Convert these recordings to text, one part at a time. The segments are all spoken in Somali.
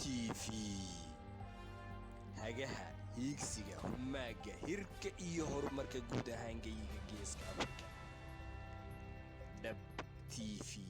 TV, hagaha hiigsiga, humaaga, hirka iyo horumarka guud ahaan geyiga Geeska Afrika. Dhab TV.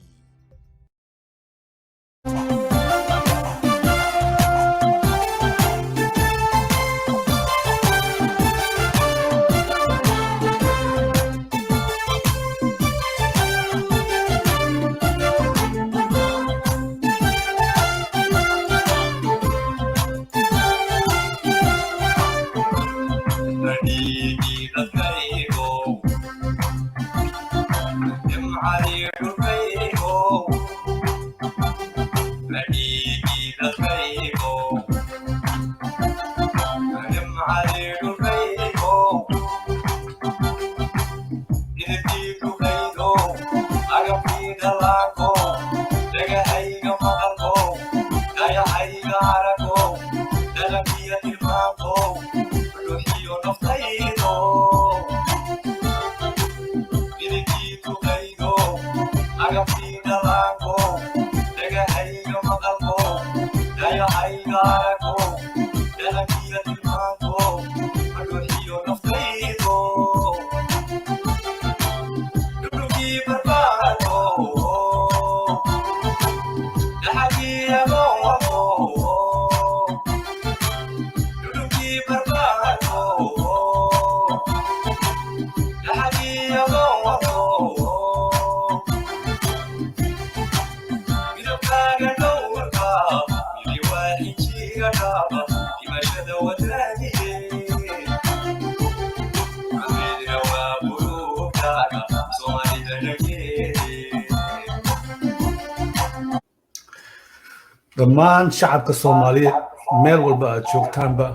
Dhammaan shacabka Soomaaliyeed meel walba aad joogtaanba,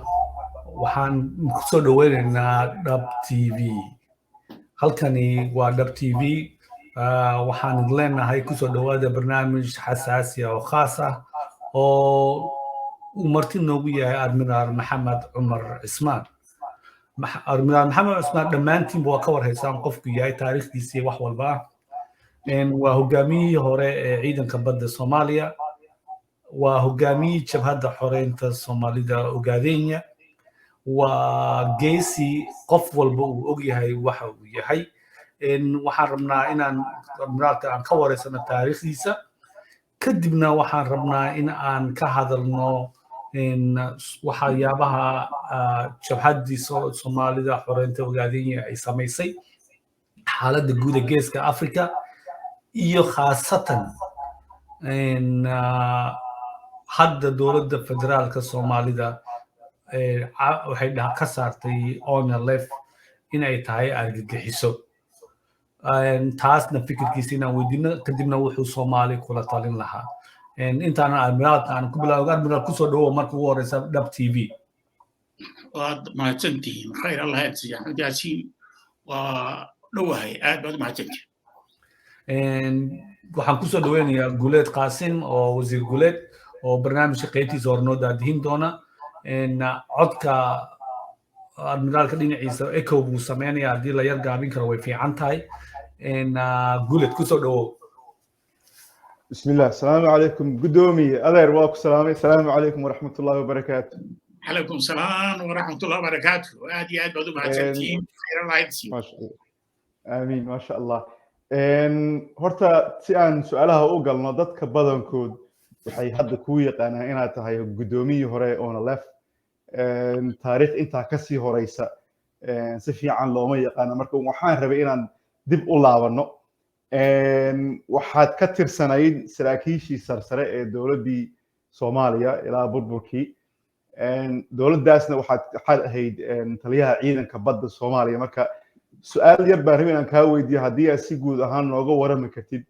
waxaan kusoo dhoweynaynaa Dhab TV. Halkani waa Dhab TV. Waxaan idin leenahay kusoo dhowaada barnaamij xasaasi ah oo khaas ah oo uu marti noogu yahay Admiraal Maxamed Cumar Cismaan. Admiraal Maxamed Cismaan dhammaantiinba waa ka warhaysaan qofku yahay, taariikhdiisa iyo wax walba ah. Waa hogaamiyihii hore ee ciidanka badda Soomaaliya, waa hogaamiyihii Jabhadda Xoreynta Soomaalida Ogaadenya, waa geesi qof walba uu og yahay waxa uu yahay. Waxaan rabnaa inaan admiraalka aan ka wareysano taariikhdiisa, kadibna waxaan rabnaa in aan ka hadalno waxyaabaha jabhaddii Soomaalida Xoreynta Ogaadenya ay samaysay, xaaladda guud ee Geeska Africa iyo khaasatan hadda dowladda federaalka Soomaalida waxay ka saartay ONLF in ay tahay argagixiso. Taasna fikirkiisa inaan weydiino, kadibna wuxuu Soomaali kula talin lahaa. Intaanan admiraalka aan ku bilaabo, admiraal, kusoo dhawow marka ugu horeysa Dhab TV. Waad mahadsantihiin, khayr Allah aad siiya. Axmed Yaasiin, waa dhowahay, aad baad umahadsantihiin. Waxaan kusoo dhaweynayaa Guleed Qaasim oo wasiir Guleed oo barnaamijka qaybtiisa hore noo daadihin doona. Codka admiraalka dhinaciisa echo buu sameynaya, haddii la yar gaabin karo way fiican tahay. Guleed, kusoo dhawow. بسم الله، السلام عليكم قدومي أذير واكو سلامي، السلام عليكم ورحمة الله وبركاته. عليكم السلام ورحمة الله وبركاته، aad iyo aad baad u mahadsantihiin, khayr Allah idsiiyo. ما شاء الله، آمين، ما شاء الله. Horta si aan su-aalaha u galno, dadka badankood waxay hadda kuu yaqaanaan inaad tahay guddoomiyii hore ONLF. Taariikh intaa kasii horeysa si fiican looma yaqaano. Marka waxaan rabay inaan dib u laabanno. Waxaad ka tirsanayd saraakiishii sarsare ee dowladdii Soomaaliya ilaa burburkii dowladdaasna, waxaad ahayd taliyaha ciidanka badda Soomaaliya. Marka su-aal yar baan rabay inaan kaa weydiiyo, haddii aad si guud ahaan nooga warami kartid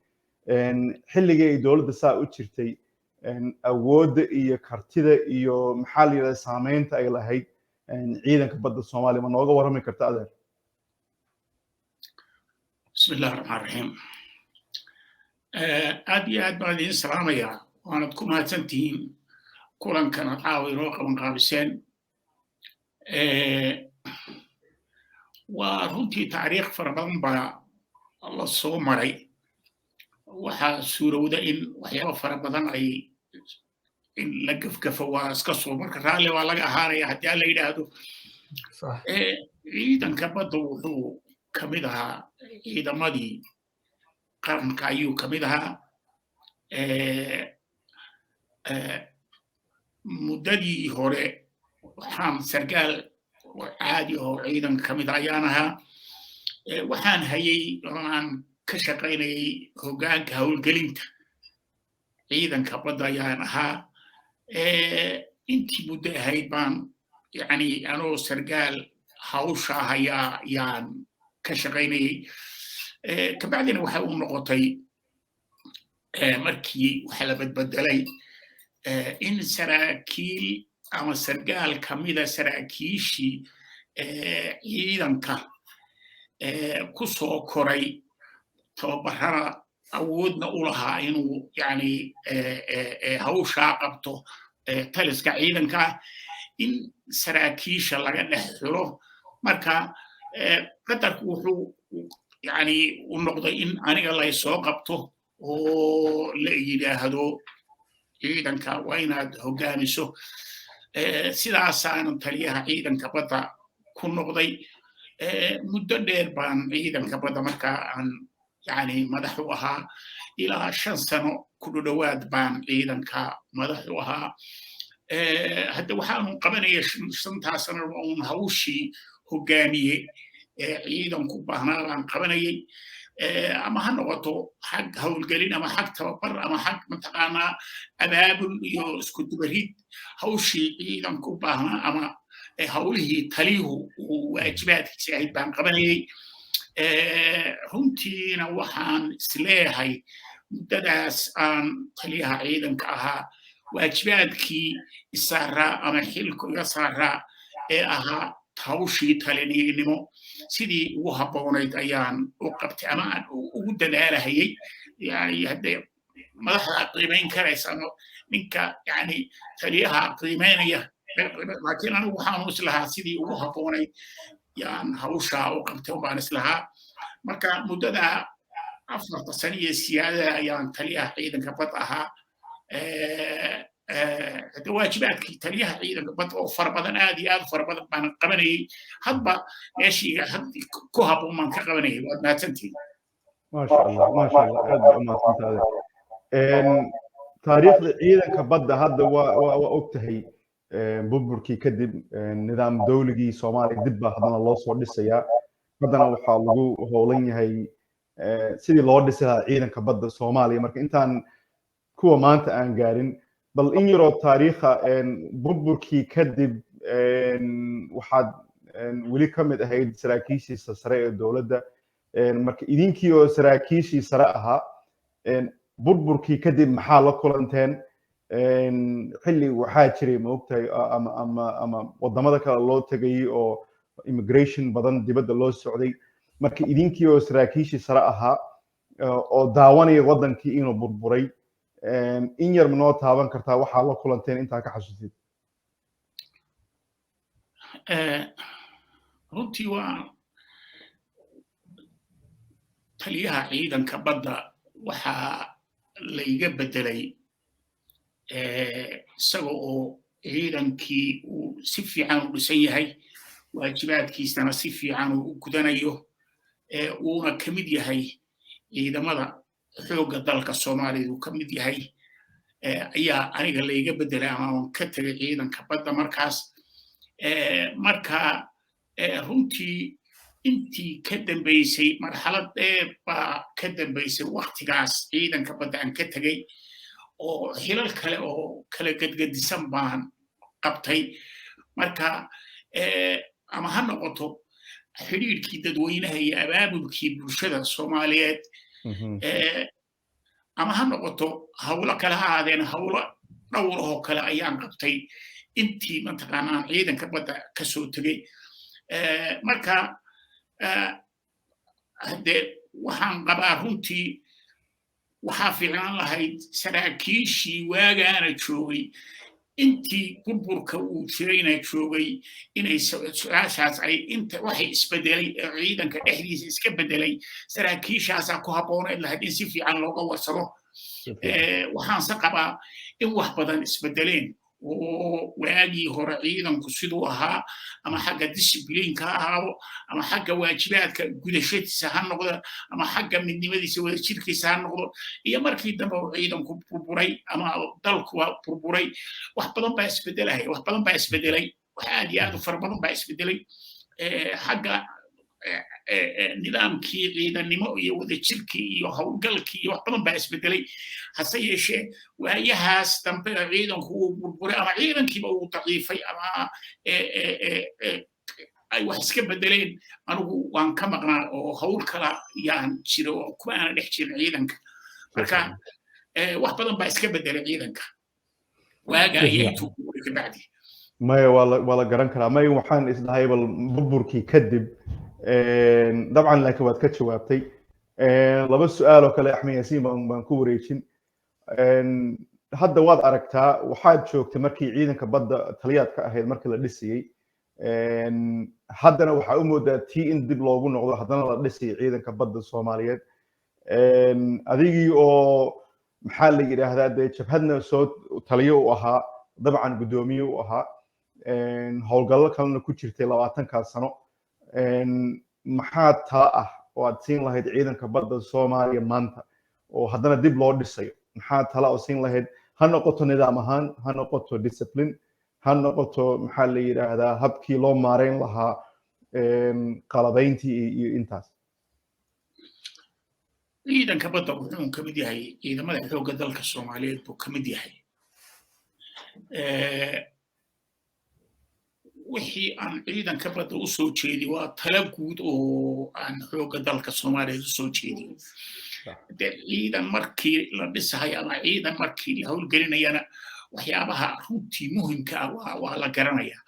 xilligii ay dowladda saa u jirtay, awoodda iyo kartida iyo, maxaa la yidhahda, saameynta ay lahayd ciidanka badda Soomaaliya, ma nooga warami karta, adeer? بسم الله الرحمن الرحيم. Aad iyo aad baan idiin salaamayaa, waanad ku mahadsantihiin kulankan aad caawa inoo qaban qaabiseen. Waa runtii taariikh fara badan baa la soo maray. Waxaa suurowda in waxyaabo fara badan ay In la gafgafo waa iska soo, marka raalli waa laga ahaanaya haddii alla yidhaahdo. Ciidanka badda wuxuu ka mid ahaa ciidamadii qaranka ayuu ka mid ahaa. Muddadii hore waxaan sargaal caadi oo ciidanka ka mid ayaan ahaa. Waxaan hayay oo aan ka shaqaynayay hoggaanka howlgelinta ciidanka badda ayaan ahaa. Intii muddo ahayd baan, yani, anoo sargaal hawsha hayaa yaan ka shaqaynayay. Kabacdina waxay u noqotay, markii waxa la badbedelay, in saraakiil ama sargaal kamida saraakiishii ciidanka ku soo koray tababarana awoodna u lahaa inuu, yani, hawshaa qabto taliska ciidanka, in saraakiisha laga dhex xulo. Marka qadarku wuxuu, yani, u noqday in aniga laysoo qabto oo la yidhaahdo ciidanka waa inaad hoggaamiso. Sidaasaanan taliyaha ciidanka badda ku noqday. Muddo dheer baan ciidanka badda markaa aan, yani, madax u ahaa. Ilaa 5 sano ku dhowaad baan ciidanka madax u ahaa. Hadda waxaanu qabanaya 5-taa sano uun hawshii hoggaamiye ee ciidanku baahnaa baan qabanayay, ama ha noqoto xag howlgelin ama xag tababar ama xag, mataqaanaa, abaabul iyo isku dubarid, hawshii ciidanku baahnaa ama hawlihii taliyuhu uu waajibaadkiisa ahayd baan qabanayay. Runtiina waxaan isleeyahay muddadaas aan taliyaha ciidanka ahaa, waajibaadkii isaaraa ama xilku iga saaraa ee ahaa hawshii talinimo sidii ugu habboonayd ayaan u qabtay ama aan ugu dadaalahayay. Yani, haddee madaxda qiimayn karaysa ama ninka, yani, taliyaha qiimaynaya, laakiin anigu waxaanu islahaa sidii ugu habboonayd yaan hawshaa u qabtay baan islahaa. Marka muddada 4-ta sano iyo siyaadada ayaan taliyaha ciidanka bad ahaa. Hadde waajibaadkii taliyaha ciidanka badda oo fara badan, aad iyo aad u fara badan baan qabanayay. Hadba meeshii ku habboon baan ka qabanayay. Waad mahadsantihin. Maasha Allah, maasha Allah, aad baa u mahadsantahay. Taariikhda ciidanka badda hadda waa og tahay, burburkii kadib nidaam dawligii Soomaaliya dib baa haddana loo soo dhisayaa. Haddana waxaa lagu howlan yahay sidii loo dhisi lahaa ciidanka badda Soomaaliya. Marka intaan kuwa maanta aan gaarin, bal in yaroo taariikha burburkii kadib, waxaad weli ka mid ahayd saraakiishii sare ee dowladda. Marka idinkii oo saraakiishii sare ahaa, burburkii kadib maxaa la kulanteen? Xilli waxaa jiray, ma ogtahay, ama wadamada kale loo tegay oo immigration badan dibadda loo socday. Marka idinkii oo saraakiishii sare ahaa oo daawanaya waddankii inuu burburay, in yar ma noo taaban kartaa waxaa la kulanteen intaa ka xasuusid? Runtii waa taliyaha ciidanka badda waxaa layga beddelay isaga oo ciidankii uu si fiican u dhisan yahay, waajibaadkiisana si fiican uu u gudanayo, uuna ka mid yahay ciidamada xoogga dalka Soomaaliya uu ka mid yahay, ayaa aniga layga beddelay ama aan ka tegay ciidanka badda markaas. Marka runtii intii ka dambaysay, marxalad dheer baa ka dambaysay waktigaas ciidanka badda aan ka tegay, oo xilal kale oo kala gedgedisan baan qabtay. Marka ama ha noqoto xidhiidhkii dadweynaha iyo abaabulkii bulshada Soomaaliyeed, ama ha noqoto hawlo kale ha ahaadeen, hawlo dhowr oo kale ayaan qabtay intii, mataqaanaan, ciidanka badda ka soo tegey. Marka haddee waxaan qabaa, runtii waxaa fiicnaan lahayd saraakiishii waagaana joogay, intii burburka uu jirayna joogay, inay su-aashaas ay inta waxay isbedelay ee ciidanka dhexdiisa iska bedelay saraakiishaasaa ku habboonayd lahayd in si fiican looga warsado. Waxaanse qabaa in wax badan isbedeleen oo waagii hore ciidanku siduu ahaa, ama xagga discipliinka ha ahaado, ama xagga waajibaadka gudashadiisa ha noqdo, ama xagga midnimadiisa, wadajirkiisa ha noqdo, iyo markii dambe uu ciidanku burburay ama dalkuba burburay, wax badan baa isbedelaya, wax badan baa isbedelay, wax aad iyo aad u fara badan baa isbedelay xagga nidaamkii ciidannimo iyo wadajirkii iyo howlgalkii iyo wax badan baa isbedelay. Hase yeeshee, waayahaas dambe ciidanku uu burburay ama ciidankiiba uu daciifay ama ay wax iska bedeleen, anigu waan ka maqnaa oo hawl kala yaan jiro oo kuma aana dhex jirin ciidanka. Marka wax badan baa iska bedelay ciidanka waaga iyo intuu burburay kabacdi. Maya, waa la garan karaa. Maya, waxaan isdhahay bal burburkii kadib dabcan, laakiin waad ka jawaabtay. Laba su-aal oo kale, Axmed Yaasiin, baan ku wareejin. Hadda waad aragtaa, waxaad joogtay markii ciidanka badda taliyaad ka ahayd markii la dhisayey. Haddana waxaa u moodaa tii in dib loogu noqdo, haddana la dhisayay ciidanka badda Soomaaliyeed. Adigii oo, maxaa la yidhaahdaa, dee jabhadna soo taliyo u ahaa, dabcan guddoomiye u ahaa, howlgallo kalena ku jirtay 20-kaas sano, maxaa taa ah oo aad siin lahayd ciidanka badda Soomaaliya maanta oo haddana dib loo dhisayo? Maxaa tala oo siin lahayd, ha noqoto nidaam ahaan, ha noqoto discipline, ha noqoto, maxaa la yidhaahdaa, habkii loo maareyn lahaa qalabayntii iyo intaas? Ciidanka badda wuxuu ka mid yahay ciidamada xoogga dalka Soomaaliyeed buu ka mid yahay. Wixii aan ciidanka badda u soo jeedi waa tala guud oo aan xoogga dalka Soomaaliyeed u soo jeediyo. De ciidan markii la dhisahayo ama ciidan markii la howlgelinayana, waxyaabaha runtii muhimka ah waa la garanayaa.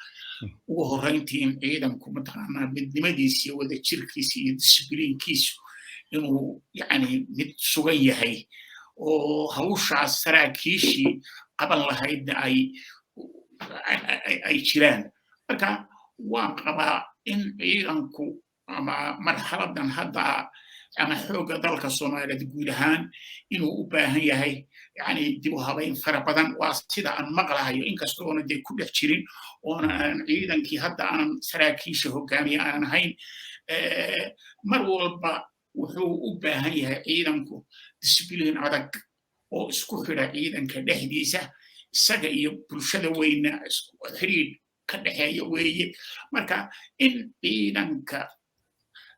Ugu horreyntii, in ciidanku mataqaanaa midnimadiisa iyo wadajirkiisa iyo discipliinkiisu inuu yani mid sugan yahay oo hawshaas saraakiishii qaban lahaydna ay jiraan. Marka waan qabaa in ciidanku ama marxaladan hadda ama xoogga dalka Soomaaliyeed guud ahaan inuu u baahan yahay yani dib u habayn fara badan. Waa sida aan maqlahayo, inkastoona dee ku dhex jirin oona aan ciidankii hadda aanan saraakiisha hogaamiye aanan ahayn. Mar walba wuxuu u baahan yahay ciidanku discipline adag oo isku xidha ciidanka dhexdiisa, isaga iyo bulshada weyna xidhiidh ka dhexeeya weeye. Marka in ciidanka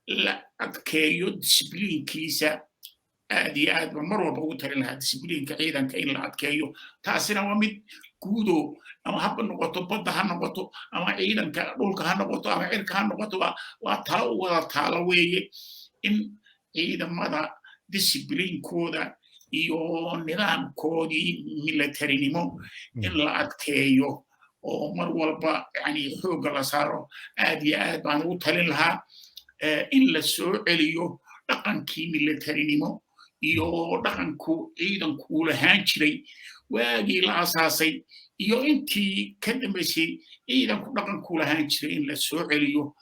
la adkeeyo discipliinkiisa aad iyo aad baan mar walba ugu talin lahaa, discipliinka ciidanka in la adkeeyo. Taasina waa mid guudo, ama haba noqoto badda ha noqoto, ama ciidanka dhulka ha noqoto, ama cirka ha noqoto, waa talo u wada taalo weeye in ciidamada discipliinkooda iyo nidaamkoodii militarinimo in la adkeeyo oo mar walba yani xoogga la saaro. Aad iyo aad baan ugu talin lahaa in la soo celiyo dhaqankii militarinimo iyo dhaqanku ciidanku uu lahaan jiray waagii la asaasay iyo intii ka dambaysay. Ciidanku dhaqanku lahaan jiray in la soo celiyo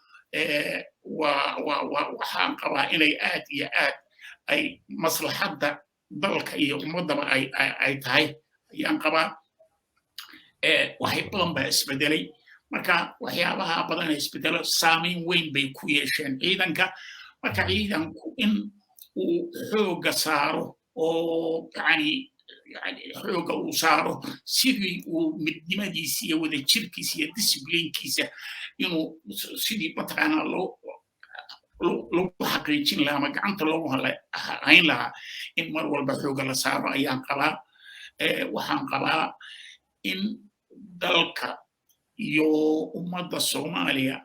waa waxaan qabaa inay aad iyo aad ay maslaxadda dalka iyo ummaddaba ay tahay ayaan qabaa. Waxay badan baa isbedelay. Marka waxyaabaha badan ee isbedelo saameyn weyn bay ku yeesheen ciidanka. Marka ciidanku in uu xoogga saaro oo yani xoogga uu saaro sidii uu midnimadiisa iyo wadajirkiisa iyo discipliinkiisa inuu sidii mataqaanaa loo lagu xaqiijin lahaa ama gacanta loogu hayn lahaa, in mar walba xoogga la saaro ayaan qabaa. Waxaan qabaa in dalka iyo ummadda Soomaaliya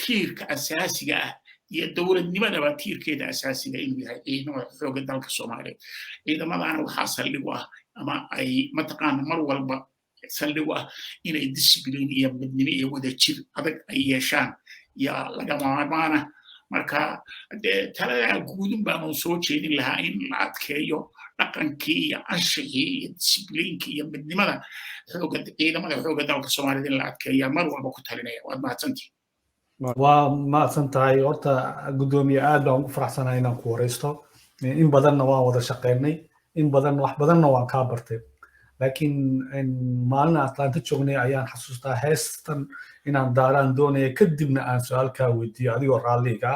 tiirka asaasiga ah iyo dowladnimadaba tiirkeeda asaasiga inuu yahay ciidamada xoogga dalka Soomaaliyeed. Ciidamadana waxaa saldhig u ah ama ay mataqaana mar walba saldhig u ah inay discipline iyo midnimo iyo wadajir adag ay yeeshaan yaa lagama maarmaana. Marka dee taladaa guudun baanu soo jeedin lahaa, in la adkeeyo dhaqankii iyo anshixii iyo discipliinkii iyo midnimada xooga ciidamada xoogga dalka Soomaaliyeed in la adkeeya mar walba ku talinaya. Waad mahadsantihi. Waa mahadsan tahay. Horta guddoomiye, aad baan ugu faraxsanahay inaan ku wareysto. In badanna waan wada shaqeynay. In badan, wax badanna waan kaa bartay, laakiin maalin Atlanta joognay ayaan xasuustaa heestan inaan daaraan doonaya, kadibna aan su-aal kaa weydiiyo adigoo raalliga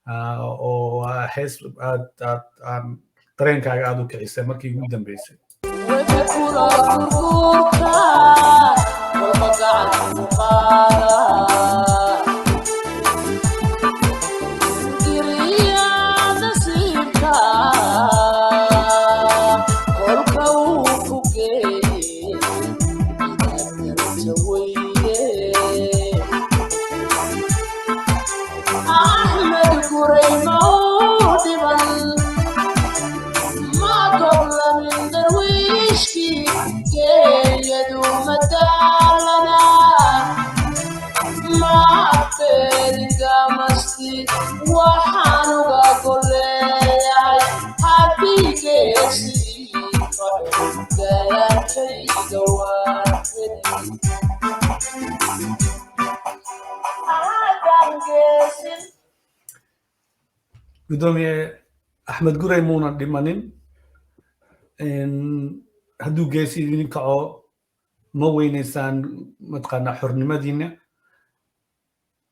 ah, oo hees aad aad aan dareenkaaga aad u kicisay markii ugu dambeysay. Webikula gurgurka walba gacan ku qaada giriya nasiibka kolka uu ku geeye inaad garta weyde. Axmed Guray ma uu dhiban, ma goblamin darwiishkii geeyadu madaalana, ma afeerigamasti. Waxaan uga goleeyahay habigeesii gayaankayga waan heli haddaan geesin. Gudoomiye Axmed Gurey muunan dhimanin. Hadduu geesi idin kaco, ma weynaysaan mataqaanaa xornimadiina.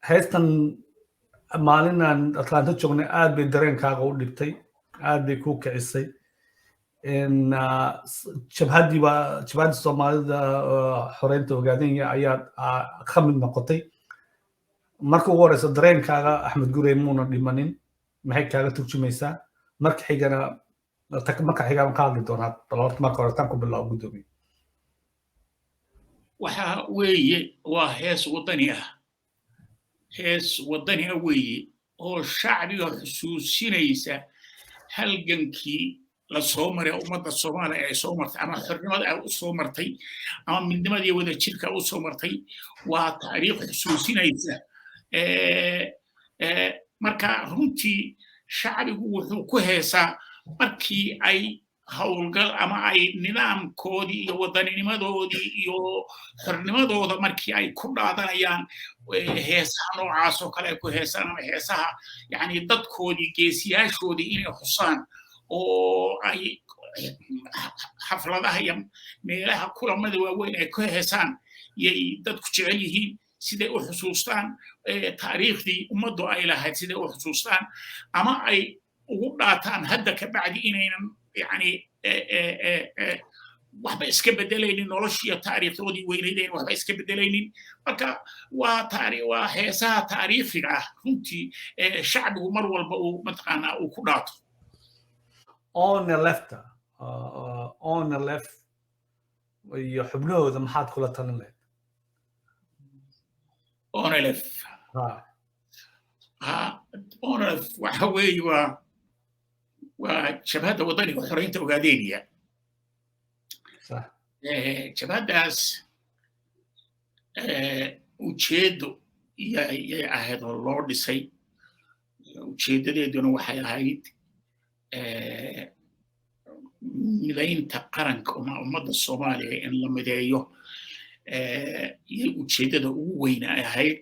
Heestan maalinaan Atlanta joognay aad bay dareenkaaga u dhibtay, aad bay kuu kicisay. Jabhaddii baa jabhaddii Soomaalida xoreynta Ogaadenya ayaad ka mid noqotay. Marka ugu horeysa, dareenkaaga Axmed Gurey muuna dhimanin maxay kaaga turjumaysaa? Marka xigana, marka xigaan ka hadli doonaa, bal horta marka hore tan ku bilaabo, gudoomiye. Waxa weeye waa hees waddani ah, hees waddani ah weeye oo shacbiga xusuusinaysa halgankii la soo maray, ummadda Soomaaliya ay soo martay, ama xornimada ay u soo martay, ama midnimadii wadajirka u soo martay. Waa taariikh xusuusinaysa. Marka runtii shacbigu wuxuu ku heesaa markii ay howlgal ama ay nidaamkoodii iyo waddaninimadoodii iyo xornimadooda markii ay ku dhaadanayaan, heesaha noocaas oo kale ay ku heesaan, ama heesaha yani dadkoodii geesiyaashoodii inay xusaan oo ay xafladaha iyo meelaha kulamada waaweyn ay ku heesaan yay dadku jecel yihiin, siday u xusuustaan taariikhdii ummaddu ay lahayd, siday u xusuustaan ama ay ugu dhaataan hadda ka bacdi inaynan yani waxba iska bedelaynin, noloshiiyo taariikhdoodii weynaydeen waxba iska bedelaynin. Marka waa heesaha taariikhiga ah runtii shacbigu mar walba uu mataqaanaa uu ku dhaato. ONLF-ta, ONLF iyo xubnahooda maxaad kula talin lahayd? ONLF? Ha, ONLF waxa weeye waa Jabhadda Waddaniga Xoreynta Ogaadeniya. Jabhaddaas ujeeddo yay ahayd oo loo dhisay. Ujeeddadeeduna waxay ahayd midaynta qaranka ummadda Soomaaliya, in la mideeyo yay ujeeddada ugu weyna ay ahayd.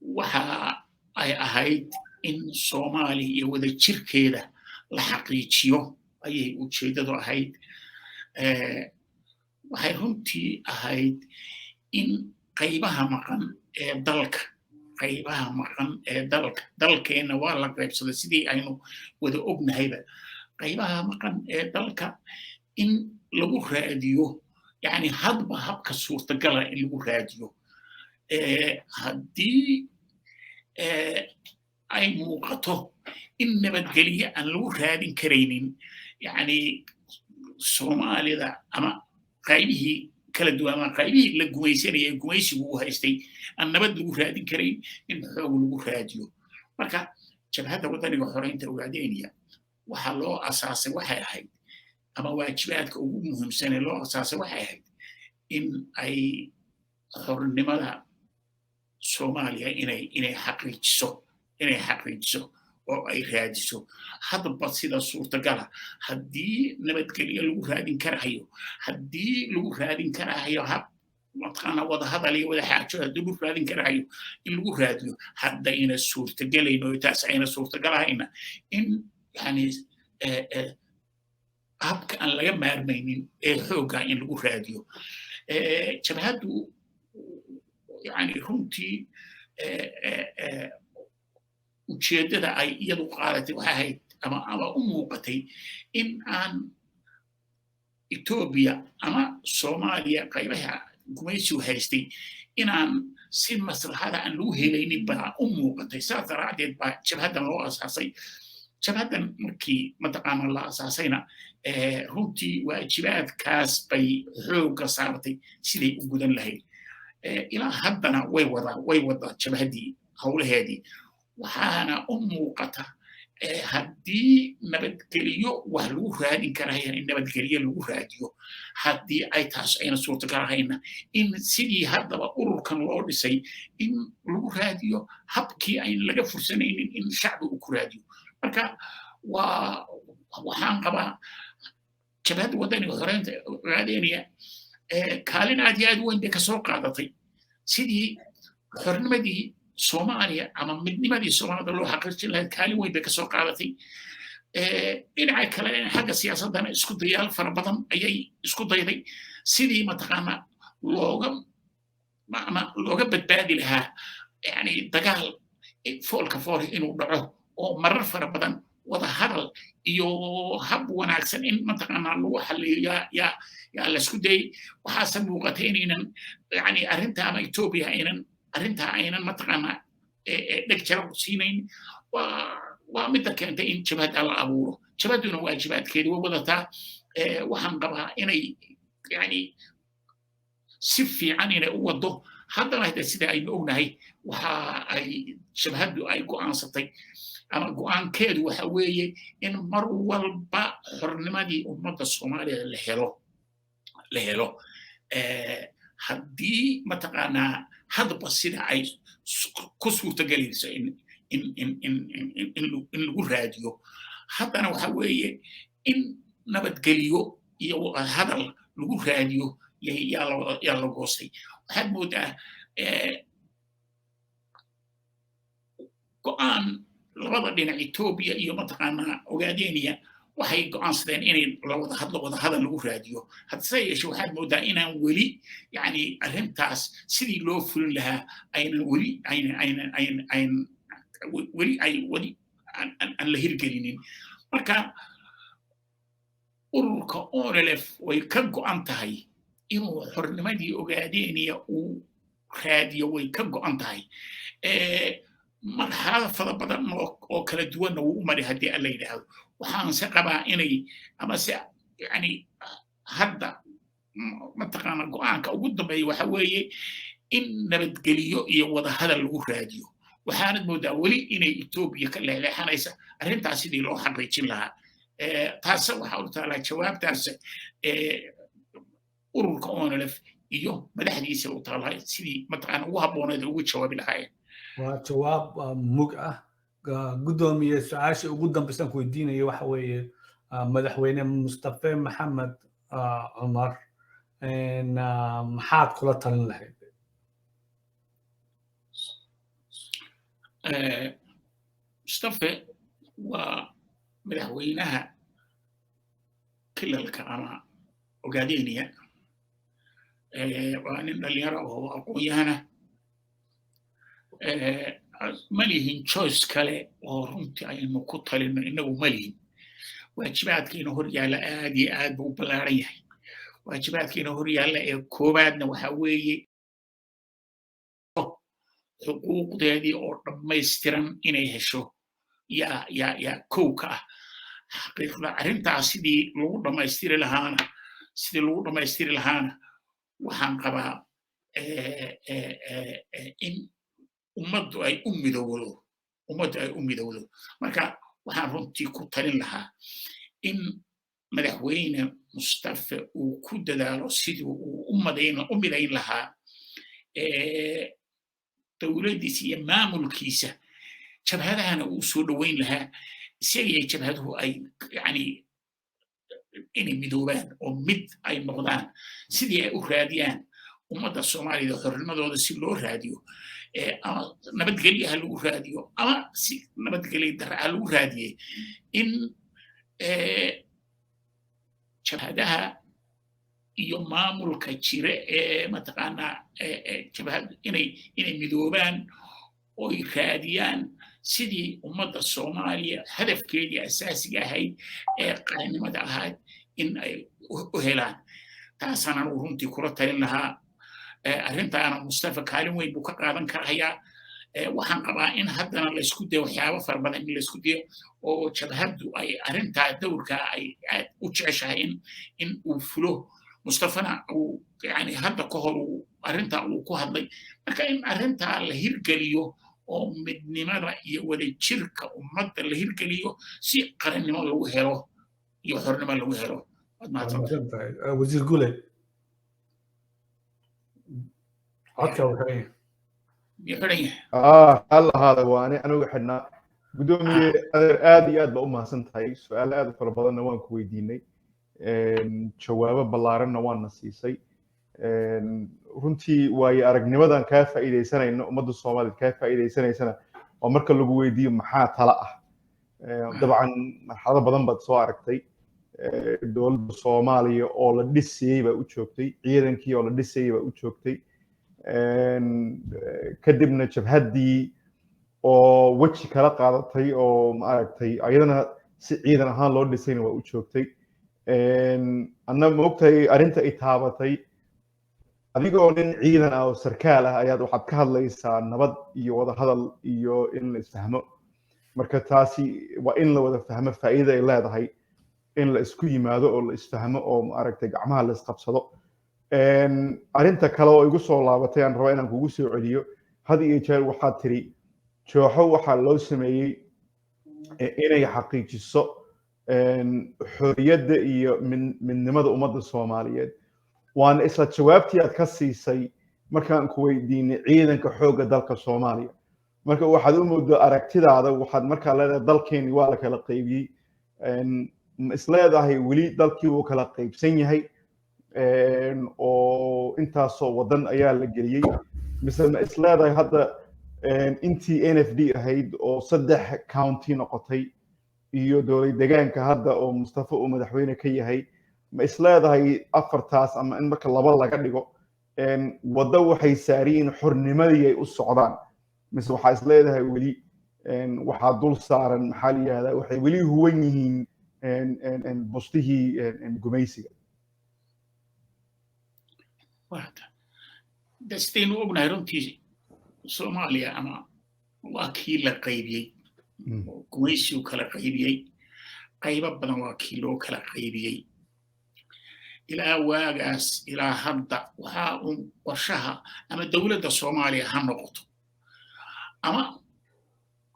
Waxa ay ahayd in Soomaaliya iyo wadajirkeeda la xaqiijiyo ayay ujeeddadu ahayd. Waxay runtii ahayd in qaybaha maqan ee dalka, qaybaha maqan ee dalka, dalkeenna waa la qaybsaday sidii aynu wada ognahayba, qaybaha maqan ee dalka in lagu raadiyo, yani hadba habka suurtagala in lagu raadiyo. Haddii ay muuqato in nabadgelyo aan lagu raadin karaynin, yani Soomaalida ama qaybihii kala duwan ama qaybihii la gumaysanaya gumaysigu uu haystay aan nabad lagu raadin karayn, in xoog lagu raadiyo. Marka Jabhadda Waddaniga Xoreynta Ogaadeniya waxa loo asaasay waxay ahayd, ama waajibaadka ugu muhiimsan ee loo asaasay waxay ahayd, in ay xornimada Soomaaliya inay xaqiijiso, inay xaqiijiso oo ay raadiso hadba sida suurtagala. Haddii nabadgelyo lagu raadin karahayo, haddii lagu raadin karahayo hab mataqaana wada hadal iyo wada xaajo haddii lagu raadin karahayo, in lagu raadiyo. Haddayna suurtagelayn oo taas ayna suurtagalahayna, in yani Habka aan laga maarmaynin ee xoogga in lagu raadiyo. Jabhaddu yani runtii ujeeddada ay iyadu qaadatay waxay ahayd ama u muuqatay in aan Etoobiya ama Soomaaliya qaybaha gumaysigu haystay inaan si maslaxada aan lagu helaynin baa u muuqatay. Saas daraaddeed baa jabhaddan loo asaasay. Jabhaddan markii mataqaana la asaasayna, runtii waajibaadkaas bay xoogga saartay siday u gudan lahayd. Ilaa haddana way wadaa jabhaddii howlaheedii. Waxaana u muuqata haddii nabadgeliyo wax lagu raadin karaya in nabadgelyo lagu raadiyo, haddii ay taas ayna suurtagal ahayna in sidii haddaba ururkan loo dhisay in lagu raadiyo, habkii ayn laga fursanaynin in shacbi uu ku raadiyo. Marka waa waxaan qabaa Jabhadda Waddaniga Xoreynta Ogaadeynaya kaalin aad iyo aad weyn bay kasoo qaadatay sidii xornimadii Soomaaliya ama midnimadii Soomaalida loo xaqiijin lahayd. Kaalin weyn bay kasoo qaadatay. Dhinaca kale, xagga siyaasaddana isku dayaal fara badan ayay isku dayday sidii mataqaana looga ama looga badbaadi lahaa yani dagaal foolka fool inuu dhaco, oo marar fara badan wada hadal iyo hab wanaagsan in mataqaana lagu xaliyo yaa laisku dayay. Waxaase muuqatay inaynan yani arrinta ama Etoobiya aynan arrintaa aynan mataqaana dheg jarab siinayn. Waa midda keentay in jabhadda la abuuro. Jabhadduna waajibaadkeedi way wadataa. Waxaan qabaa inay yani si fiican inay u wado. Haddana hade sida aynu ognahay, waxa ay jabhaddu ay go'aansatay ama go'aankeedu waxa weeye in mar walba xornimadii ummadda Soomaaliya la helo, haddii mataqaanaa hadba sida ay ku suurtagelayso in lagu raadiyo. Haddana waxa weeye in nabadgeliyo iyo hadal lagu raadiyo yaa la goostay. Waxaad moodaa go'aan labada dhinac, Etoobiya iyo mataqaanaa Ogaadeniya, waxay go'aansadeen inay lawada hadlo, wada hadal lagu raadiyo. Haddase yeeshe waxaad moodaa inaan weli yani arrintaas sidii loo fulin lahaa aynan weli aynan aynan aynan aynan weli ay weli aan la hirgelinin. Marka ururka ONLF way ka go'an tahay inuu xornimadii Ogaadeniya uu raadiyo, way ka go'an tahay. Marxalada fara badan oo kala duwanna wuu u maray haddii Alla yidhaahdo. Waxaanse qabaa inay amase yani hadda mataqaana go'aanka ugu dambeeya waxa weeye in nabadgeliyo iyo wadahadal lagu raadiyo. Waxaanad moodaa weli inay Etoobiya ka leexleexanaysa arrintaas sidii loo xaqiijin lahaa. Taase waxaa u taalaa jawaabtaas ururka ONLF iyo madaxdiisa u taalaa sidii mataqaana ugu habbooneed ugu jawaabi lahaayeen. Waa jawaab mug ah, guddoomiye. Su-aasha ugu dambaysan ku weydiinaya waxa weeye, madaxweyne Mustafe Maxamed Cumar maxaad kula talin lahayd? Mustafe waa madaxweynaha kilalka ama Ogaadeniya. Waa nin dhalinyaro oo aqoon-yahana. Ma lihin choice kale oo runtii aynu ku talino innagu, ma lihin. Waajibaadkiina hor yaalla aad iyo aad buu u ballaaran yahay. Waajibaadkiina hor yaalla ee koowaadna waxa weeye xuquuqdeedii oo dhammaystiran inay hesho yaa kow ka ah. Xaqiiqda arrintaas sidii lagu dhammaystiri lahaana waxaan qabaa in ummaddu ay u midowdo. Marka waxaan runtii ku talin lahaa in madaxweyne Mustafe uu ku dadaalo sidii uu u midayn lahaa dowladdiisa iyo maamulkiisa, jabhadahana uu soo dhoweyn lahaa, isagaiyo jabhaduhu ay yani inay midoobaan oo mid ay noqdaan sidii ay u raadiyaan ummadda Soomaalida xornimadooda si loo raadiyo, ama nabadgelyo ha lagu raadiyo ama si nabadgelyo darra ha lagu raadiyey in Jabhadaha iyo maamulka jire ee mataqaanaa jabhad inay midoobaan oy raadiyaan sidii ummadda Soomaaliya hadafkeedii asaasiga ahayd ee qarannimada ahayd in ay u helaan. Taasaan anugu runtii kula talin lahaa. Arrintaana Mustafa kaalin weyn buu ka qaadan karahayaa. Waxaan qabaa in haddana laysku dayo waxyaabo fara badan, in laysku dayo oo jabhaddu ay arrintaa dowrkaa ay aad u jeceshahay in uu fulo. Mustafana uu yani hadda ka hor uu arrintaa uu ku hadlay. Marka in arrintaa la hirgeliyo oo midnimada iyo wadajirka ummadda la hirgeliyo si qarannimo lagu helo iyo xornimo lagu helo. Waad mahadsantahay, Wasiir Gule. Codka uu xiran yahay. Xiran yahay. Hal ahaada, waa anigu xidhnaa. Gudoomiye adeer, aad iyo aad ba u mahadsan tahay. Su-aalo aad u fara badanna waan ku weydiinay, jawaabo ballaaranna waana siisay. Runtii waayo aragnimadan kaa faa'iidaysanayno, ummadda Soomaaliyeed kaa faa'iidaysanaysana, waa marka lagu weydiiyo maxaa tala ah. Dabcan marxalado badan baad soo aragtay. Dowladda Soomaaliya oo la dhisayey baa u joogtay, ciidankii oo la dhisayey baa u joogtay, kadibna jabhaddii oo weji kala qaadatay oo maaragtay ayadana si ciidan ahaan loo dhisayna waa u joogtay. Anna ma ogtahay arrinta ay taabatay, adigoo nin ciidan ah oo sarkaal ah ayaad waxaad ka hadlaysaa nabad iyo wadahadal iyo in la isfahmo. Marka taasi waa in la wada fahmo faa'iida ay leedahay in la isku yimaado oo la isfahmo oo maaragtay gacmaha la isqabsado. Arrinta kale oo igu soo laabatay aan rabaa inaan kugu soo celiyo, had iyo jeer waxaad tiri jooxo waxaa loo sameeyey inay xaqiijiso xorriyadda iyo midnimada ummadda Soomaaliyeed. Waana isla jawaabtii aad ka siisay markaan ku weydiinay ciidanka xoogga dalka Soomaaliya. Marka waxaad u moodaa aragtidaada waxaad markaa leedahay dalkeeni waa la kala qaybiyey. Ma isleedahay weli dalkii wuu kala qaybsan yahay oo intaasoo waddan ayaa la geliyey, mise ma isleedahay hadda intii NFD ahayd oo 3 county noqotay iyo dowlad deegaanka hadda oo Mustafa uu madaxweyne ka yahay, ma isleedahay afartaas ama in marka laba laga dhigo waddo waxay saariyiin xornimadii ay u socdaan, mise waxaa isleedahay weli waxaa dul saaran, maxaa la yihahdaa, waxay weli huwan yihiin bustihii gumaysiga? De sidaynu ognahay runtii Soomaaliya ama waa kii la qaybiyey, gumaysigu kala qaybiyey, qaybo badan waa kii loo kala qaybiyey. Ilaa waagaas ilaa hadda waxaa un qorshaha ama dowladda Soomaaliya ha noqoto ama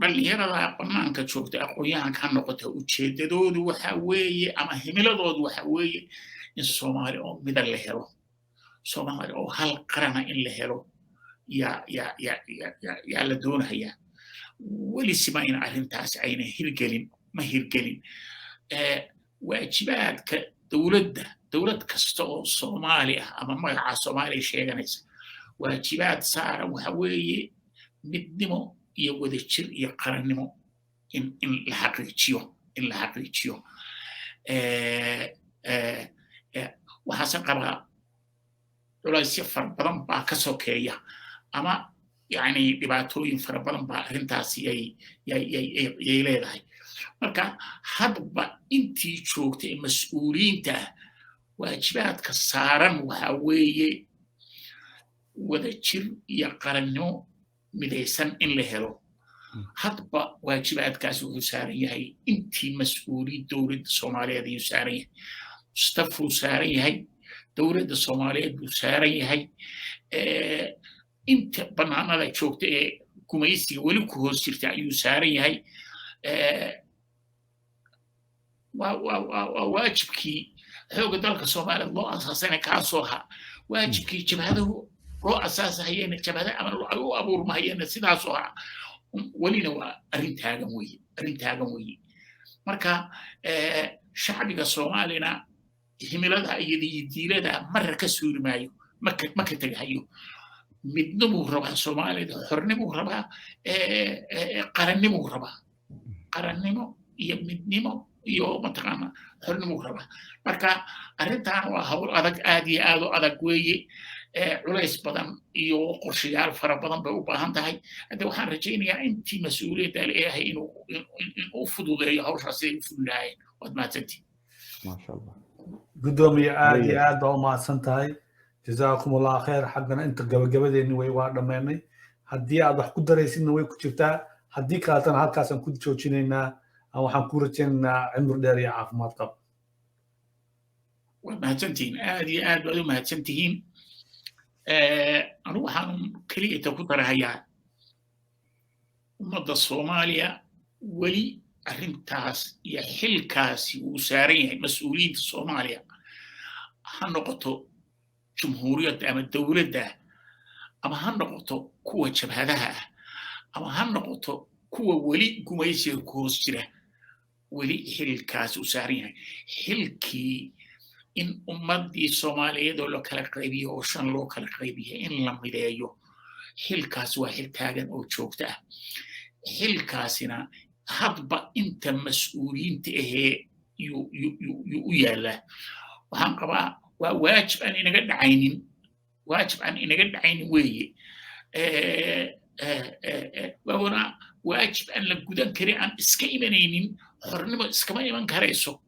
dhallinyarada bannaanka joogta aqoon-yahanka ha noqoto, ujeeddadoodu waxa weeye ama himiladoodu waxa weeye in Soomaali oo mida la helo, Soomaali oo hal qarana in la helo yaa yaa yaa yaa yaa la doonayaa. Welisima in arrintaas ayna hirgelin, ma hirgelin. Waajibaadka dowladda, dowlad kasta oo Soomaali ah ama magaca Soomaaliya sheeganaysa, waajibaad saaran waxa weeye midnimo iyo wadajir iyo qarannimo in la xaqiijiyo, in la xaqiijiyo. Waxaase qabaa culaysyo fara badan baa ka sokeeya ama yani dhibaatooyin fara badan baa arrintaasi yay leedahay. Marka hadba intii joogta ee mas-uuliyiinta ah waajibaadka saaran waxa weeye wadajir iyo qarannimo midaysan in la helo. Hadba waajibaadkaas wuxuu saaran yahay intii mas-uuliyad dowladda Soomaaliyeed ayuu saaran yahay, Mustafuu saaran yahay, dowladda Soomaaliyeed buu saaran yahay, inta bannaanada joogta ee gumaysiga weli ku hoos jirta ayuu saaran yahay. Waa waajibkii xoogga dalka Soomaaliyeed loo asaasayna kaasoo ahaa, waajibkii jabhaduhu loo asaasahayena, jabhada ama ay u abuurmahayena sidaasoo ahaa. Welina waa arrin taagan weeye, arrin taagan weeye. Marka shacbiga Soomaalina himilada iyo diilada marra ka suuri maayo, ma ka tegahayo. Midnimuu rabaa Soomaalida, xornimuu rabaa, qarannimuu rabaa, qarannimo iyo midnimo. Iyo mataqaana xornimo raba. Marka arrintan waa hawl adag, aad iyo aad u adag weeye. Culays badan iyo qorshayaal fara badan bay u baahan tahay. Hadda waxaan rajaynayaa intii mas-uuliyadda leeyahay inuu u fududeeyo hawshaas siday u fuli lahaayeen. Waad mahadsantihin. Maasha Allah. Gudoomiye, aad iyo aad baa u mahadsan tahay. Jazaakum Allah khayr. Xaggana inta gabagabadeeni way waa dhammaynay. Haddii aad wax ku daraysidna way ku jirtaa, haddii kaletana halkaasaan ku joojinaynaa. Waxaan ku rajaynaynaa cimri dheer iyo caafimaad qab. Waad mahadsantihiin, aad iyo aad baad u mahadsantihiin. Anigu waxaan keliya inta ku darahayaa, ummadda Soomaaliya weli arrintaas iyo xilkaasi wuu saaran yahay. Mas-uuliyiinta Soomaaliya, ha noqoto jumhuuriyadda ama dowladda, ama ha noqoto kuwa jabhadaha ah, ama ha noqoto kuwa weli gumaysiga ku hoos jira, weli xilkaasi uu saaran yahay. Xilkii in ummaddii Soomaaliyeed oo la kala qaybiyo oo shan loo kala qaybiyo in la mideeyo, xilkaasi waa xil taagan oo joogto ah. Xilkaasina hadba inta mas-uuliyiinta ahee yuu u yaallaa. Waxaan qabaa waa waajib aan inaga dhacaynin, waajib aan inaga dhacaynin weeye. Waana waajib aan la gudan karin, aan iska imanaynin. Xornimo iskama iman karayso,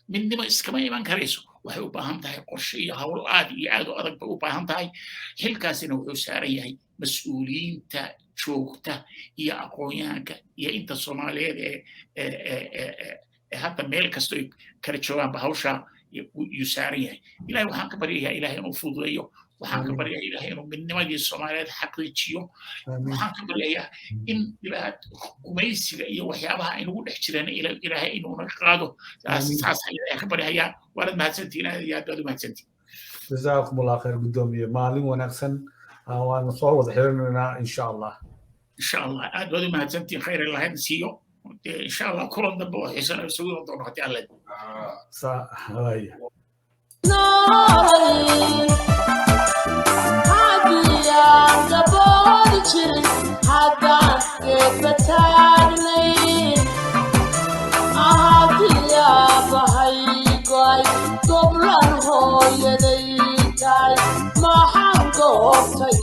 midnimo iskama iman karayso. Waxay u baahan tahay qorshe iyo hawl aad iyo aad u adag bay u baahan tahay. Xilkaasina wuxuu saaran yahay mas-uuliyiinta joogta iyo aqoon-yahanka iyo inta Soomaaliyeed ee hadda meel kasto ay kala joogaanba hawshaa yuu saaran yahay. Ilahay waxaan ka baryayaa Ilahay inuu fududeeyo. Waxaan ka baryayaa Ilahay inuu midnimadii Soomaaliyeed xaqiijiyo. Waxaan ka baryayaa in gumaysiga iyo waxyaabaha aynugu dhex jiraan Ilaahay inuu naga qaado. Saasaan Ilahay ka baryayaa. Waanad mahadsantihiin, aad iyo aad baad u mahadsantihiin. Jazaakum Allah khayr, gudoomiye. Maalin wanaagsan. Waana soo wada xirinaynaa insha Allah. Insha Allah. Aad baad u mahadsantihiin. Khayr Allahayn siiyo. Insha Allah kulan dambe oo xiisana isugu iman doono haddii Alla. Haya. Haddiyaan gaboodi jirin, haddaan geedba taagnayn, haddii bahay go'ay, goblan hooyaday tahay, maxaan goobtay?